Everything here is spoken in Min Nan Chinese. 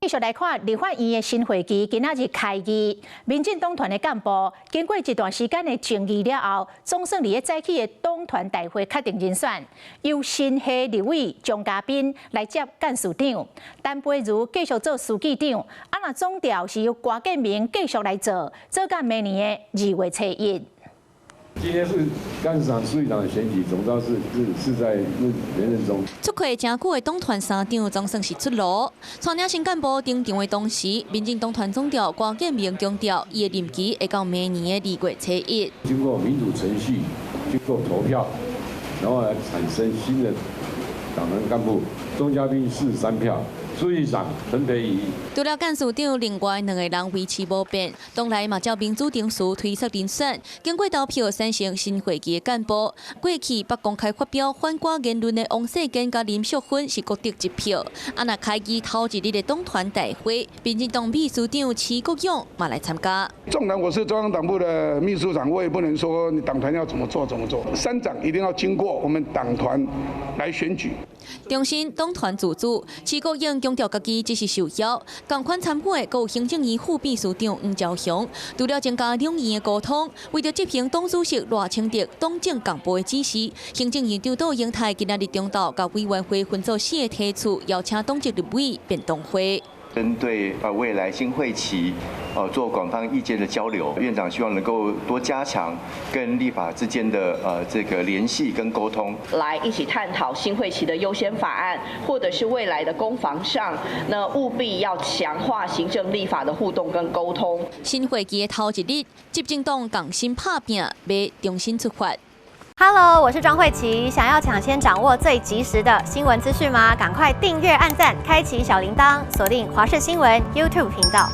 繼續來看立法院的新會期，今仔日開議，民進黨團的幹部經過一段時間的爭議了後，總算佇咧早起的黨團大會確定人選，由新系立委鍾嘉賓來接幹事長，陳培儒繼續做書記長，啊若總召是由郭建明繼續來做，做到明年的2月初1。今天是幹事長、書記長的選舉，總召是在連任中。出缺誠久的黨團三長總算是出爐，帶領新幹部登場的同時，民進黨團總召郭建明強調，伊的任期會到明年的2月初1。經過民主程序，經過投票，然後來產生新的黨團幹部。鍾嘉賓43票。書記長陳培儀。除了幹事長，另外兩個人維持無變，黨內嘛照民主程序推出人選，經過投票產生新會期的幹部。過去捌公開發表反郭言論的王世堅佮林淑芬是各得一票。啊，若開議頭一日的黨團大會，民進黨秘書長徐國勇嘛來參加。縱然我是中央黨部的秘書長，我也不能說你黨團要怎麼做怎麼做。三長一定要經過我們黨團來選舉。重申黨團自主，徐國勇強調家己只是受邀，仝款參會閣有行政院副秘書長黃昭雄。除了增加兩院的溝通，為著執行黨主席賴清德黨政共步的指示，行政院長杜英泰今仔日中晝共委員會分做四个梯次，邀請黨籍立委便當會。針對未來新會期，做廣泛意見的交流，院長希望能夠多加強跟立法之間的這個聯繫跟溝通，來一起探討新會期的優先法案，或者是未來的攻防上，那務必要強化行政立法的互動跟溝通。新會期的頭一日，執政黨仝心拍拚，欲重新出發。 Hello，我是莊慧琪。想要搶先掌握最及時的新聞資訊嗎？趕快訂閱、按讚、開啟小鈴鐺，鎖定華視新聞 YouTube 頻道。